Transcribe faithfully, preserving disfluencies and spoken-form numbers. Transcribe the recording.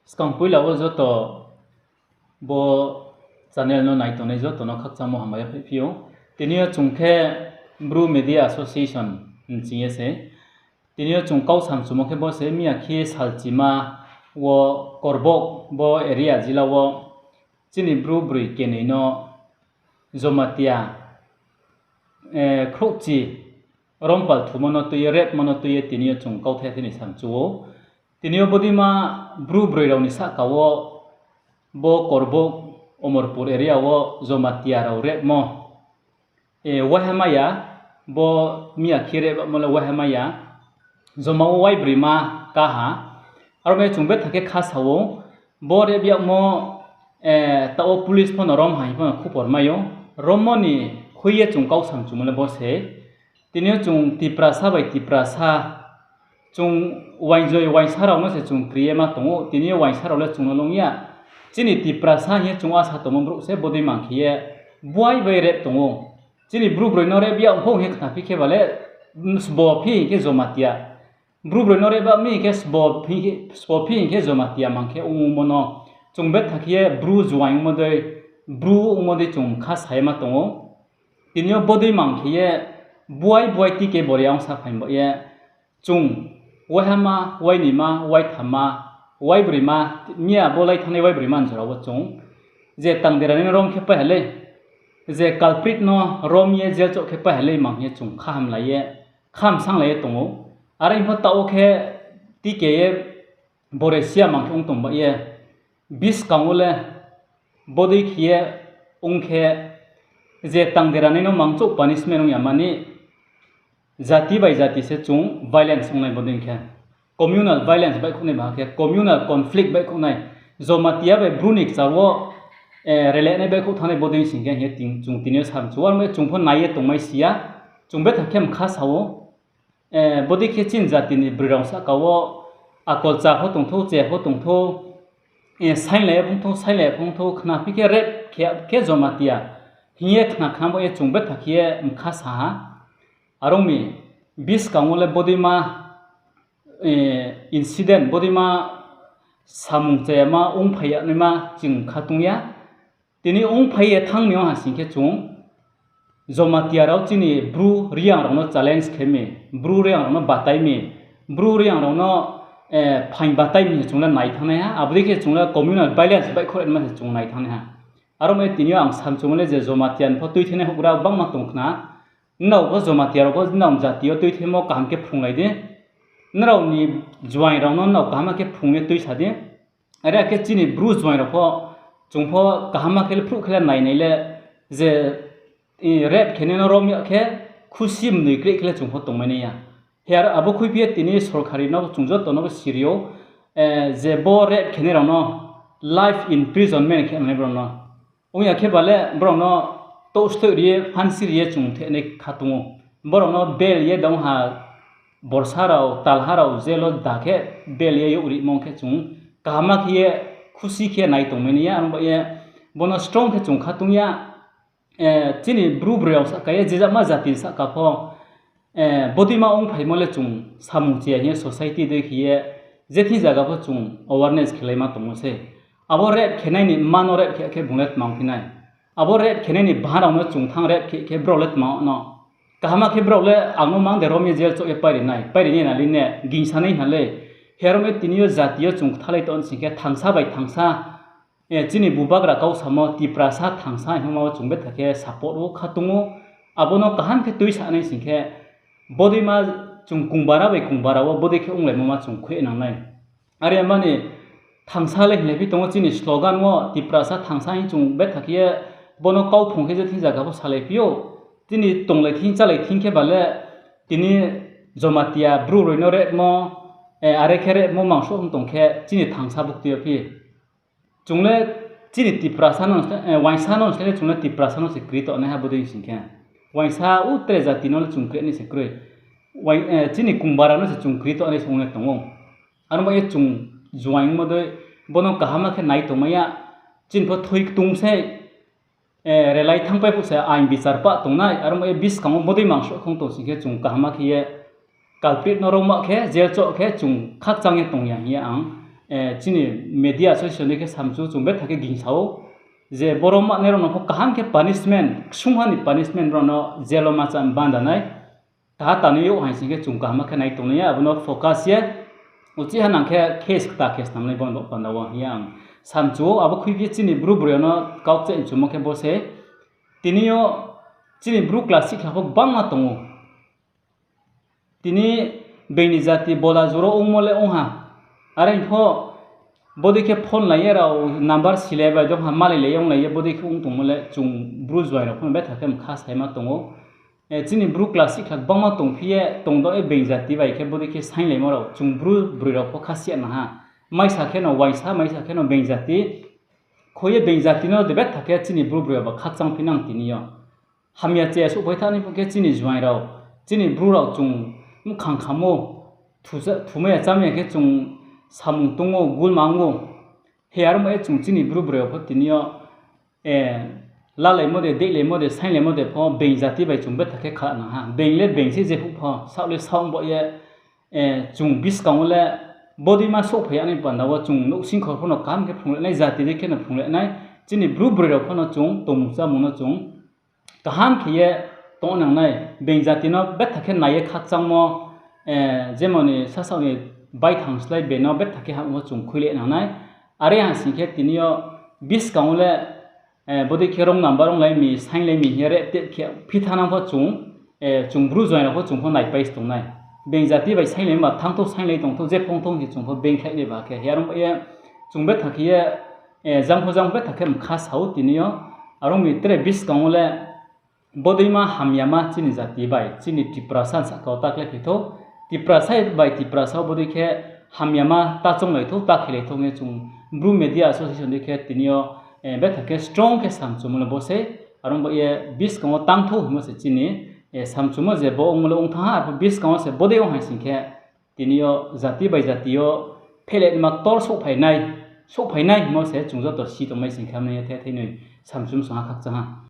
Skang poila wo joto bo channel no nai tongnai joto no khakchangmo hambai yaphaihphi ou. Tini yo chung khe Bru Media Association hing ye se. Tini yo chung kau samchumo khe bo se, miya khe salchima wo Korbok bo area jila wo chini Bru broi kenoi no Jomatia khrouhchi rompal thumo no tui ye, repmo no tui ye tini yo chung kauthai thai ni samchu ou. Tini yo bodeima Bru broi rao ni sahka wo bo Korbok Omorpur area wo Jomatia rao repmo waiha mai ya, bo miya khe repmo le waiha mai ya, joma wo waibroima ká ha. Aro mai chung betha khe kha sa ou, bo rep yagmo, taoh wo police pho no rom ha hing pho no khupor mai ou. Rommo ni khui ye chung kau samchumo le bo se. Tini yo chung Tiprasa bai Tiprasa, chung uaingjoi uaingsa rao no se chung kri ye ma tong ou. Tini yo uaingsa rao le chung no long ya. Chini Tiprasa hing ye chung asa tongmo brouh se bodei mang khe ye buai bai rep tong ou. Chini Bru broi no rep yag pho hing ye khnaphi khe ba le, sbo phi hing khe Jomatia. Bru broi no rep ba mi hing khe sbo phi hing khe Jomatia mang khe ongmo no chung betha khe ye Bru juaing ongmo dei, Bru ongmo dei chung kha sa ye ma tong ou. Tini yo bodei mang khe ye buai buai tike bori ang sa phaing ba ye, chung waihama, wainima, waithamma, waibroima, miya bo lai thanngnai waibroima ni jora wo chung je tangdera ni rom khe pai ha lei, je culprit no rom ye jail choh khe pai ha lei mang ye chung khahamlai ye, khamsanglai ye tong ou. Are pho taoh wo khe tike ye bore siya mang khe ong tong ba ye, buskang wo le bodei khe ye ong khe, je tangdera ni no mangchouh punishment ong ya mani, jati bai jati se chung violence ongnai bodei khe. Communal violence baihkhouhnai ba khe, communal conflict baihkhouhnai. Jomatia bai Bru ni kchar wo, relenai baihkhouh thanngnai bodei sing khe hing ye chung tini yo samchu ou, aro chung pho nai ye tongmai si ya, chung betha khe mkha sa ou. Bodei khe chini jati ni broi rao sahka wo akol cha pho tongthou, che pho tongthou, sainglai ye phungthou, sainglai ye phungthou, khnaphi khe rep khe, khe Jomatia hing ye khna khna bo ye chung betha khe ye mkha sa ha. Are ong mi, buskang wo le bodeima incident, bodeima samung chayama ongphai ya naima chung kha tong ya. Tini ongphai ye thanng ni ong ha sing khe chung Jomatia rao chini Bru Reang rao no challenge khe mi, Bru Reang rao no batai mi, Bru Reang rao no phaing batai mi se chung le nai thanngnai ha, abo dei khe chung le communal violence baihkhouh naima se chung nai thanngnai ha. Aro mai tini yo ang samchumo le je Jomatia ni pho tuithenai houhgra bangma tong khna, nrao pho Jomatia rao pho nrao jati yo tuithenmo kaham khe phrunglai di, nrao ni juaing rao no nrao kaham khe phrung ye tuisa di. Are khe chini Bru juaing rao pho, chung pho kaham khe le phruh khe le nai nai le, je rep khenai no rom yag khe khusi mnoi kreh khe le chung pho tongmai nai ya. He aro abo khuiphi ye tini sorkari no chung joto no bo siri ou, je bo rep khenai rao no life imprisonment khe nai brao no. Ong ya khe ba le brao no touh stoi ri ye, phansi ri ye chung thehnai kha tong ou. Brao no bail ye dong ha, borsa rao, talha rao jail wo da khe bail ye youh rimo khe chung kaham khe ye khusi khe nai tongmai nai ya, aro ba ye bo no strong khe chung kha tong ya. Chini Bru broi rao sahka ye, je jama jati ni sahka pho, bodeima ongphaimo le chung samung chaya hing ye society dei khe ye, je thing zaga pho chung awareness khelaima tongmo sei. Abo rep khenai ni mma no rep khe khe bung le tma ongphi nai? Abo rep khenai ni bha rao no chung thanng rep khe khe brao le tma no? Kaham khe brao le ang no mang de rom ye jail choh ye pairi nai, pairi nai na le ne, gingsa nai na le. He aro mai tini yo jati yo chung kthalai tong sing khe thangsa bai thangsa, chini bubagra kau samo Tiprasa thangsa hingmo wo chung betha khe support wo kha tong ou. Abo no kaham khe tuisa nai sing khe, bodeima chung kungbara bai kungbara wo bodei khe onglaimo ma chung khui nang nai. Are mani thangsa le hinglai phi tong ou chini slogan wo, Tiprasa thangsa hing chung betha khe ye bo no kau phrung khe je thing zaga pho salai phi ou. Chini tonglai thing chálai thing khe ba le tini Jomatia Bru roi no repmo, are khe repmo mangsuh ong tong khe chini thangsa buktui yo phi. Chung le chini Tiprasa no, uaingsa no slái le chung le Tiprasa no se kri tongnaiha bodei sing khe. Uaingsa tre jati no le chung kri nai se kroi. Chini kungbara no se chung kri tongnai se ong ye tong ou. Aro ba ye chung juaing mo dei, bo no kaham khe nai tongmai ya, chini pho thui ktung sei, relai thanngpai phuh se ain bichar pah tongnai, aro ba ye buskang wo bodei mangsuh khong tong sing khe chung kaham khe ye culprit no rao ma khe jail choh khe chung khakchang ye tong ya hing ye ang chini media association ni khe samchu chung betha khe gingsa ou. Je boro manai rao no pho kaham khe punishment, ksungha ni punishment rao no jail wo ma cham banda nai. Taha tanoi yo haing sing khe chung kaham khe nai tongnai ya, abo no focus ye uchih ha nang khe case kta case namnai bo panda wo hing ye ang samchu ou. Abo khuiphi ye chini Bru broi rao no kau kcheh chumo khe bo se, tini yo chini Bru class six kha pho gbangma tong ou. Tini being ni jati bola joro ongmo le ong ha. Are pho bodei khe phone lai ye rao number silai bai dong ha, malai lai ye onglai ye bodei khe ong tongmo le chung Bru juaing rao pho no betha khe mkha saima tong ou. Chini Bru class six kha gbangma tongphi ye tongdao ye being jati bai khe bodei khe sainglaimo rao chung Bru broi rao pho kha siya na ha. Maisa khe no uaingsa, maisa khe no being jati. Kho ye being jati no de betha khe chini Bru broi rao ba khakchangphi nang tini yo. Hamya chaya souhphai thanng ni pho khe chini juaing rao, chini Bru rao chung mkhang khamo, thumai ya chámai ya khe chung samung tong ou, gulma ong ou. He aro mo ye chung chini Bru broi rao pho tini yo lalaimo de, deihlaimo de, sainglaimo de pho being jati bai chung betha khe kha nang ha. Being le being se jephuh pho, saoh le saoh bo ye, chung buskang wo le bodeima souhphai ya ni panda wo chung nouhsingkhor pho no kaham khe phrunglai nai, jati dei khe no phrunglai nai, chini Bru broi rao pho no chung tongmung chámung no chung kaham khe ye tong nang nai, being jati no betha khe nai ye khakchangmo, jemon ni sasaoh ni baithang slái being no betha khe ham wo chung khuilai nang nai. Are ha sing khe tini yo buskang wo le bodei khe wrong number onglai mi, sainglai mi hing ye reh teh khe phi thanng nang pho chung, chung Bru juaing rao pho chung pho naipai se tong nai. Being jati bai sainglai ba thanngthou, sainglai tongthou, je phongthou hing chung pho being khlai nai ba khe. He aro mo ye chung betha khe ye, jang pho jang betha khe mkha sa ou tini yo. Aro mi tre buskang wo le bodeima hamyama chini jati bai chini Tiprasa sahka wo ta khlai phai thou. Tiprasa bai Tiprasa wo bodei khe hamyama ta chounglai thou, ta khelai thou hing ye chung Bru Media Association dei khe tini yo betha khe strong khe samchumo le bo sei. Aro bo ye buskang wo tangthou hingmo se chini samchumo je bo ongmo le ong thanng ha, arphuh buskang wo se bodei ong haing sing khe tini yo jati bai jati yo phehlai nima ktor souhphai nai, souhphai nai hingmo se chung joto si tongmai sing khe hamnai ye the theinoi samchum song ha khakchang ha.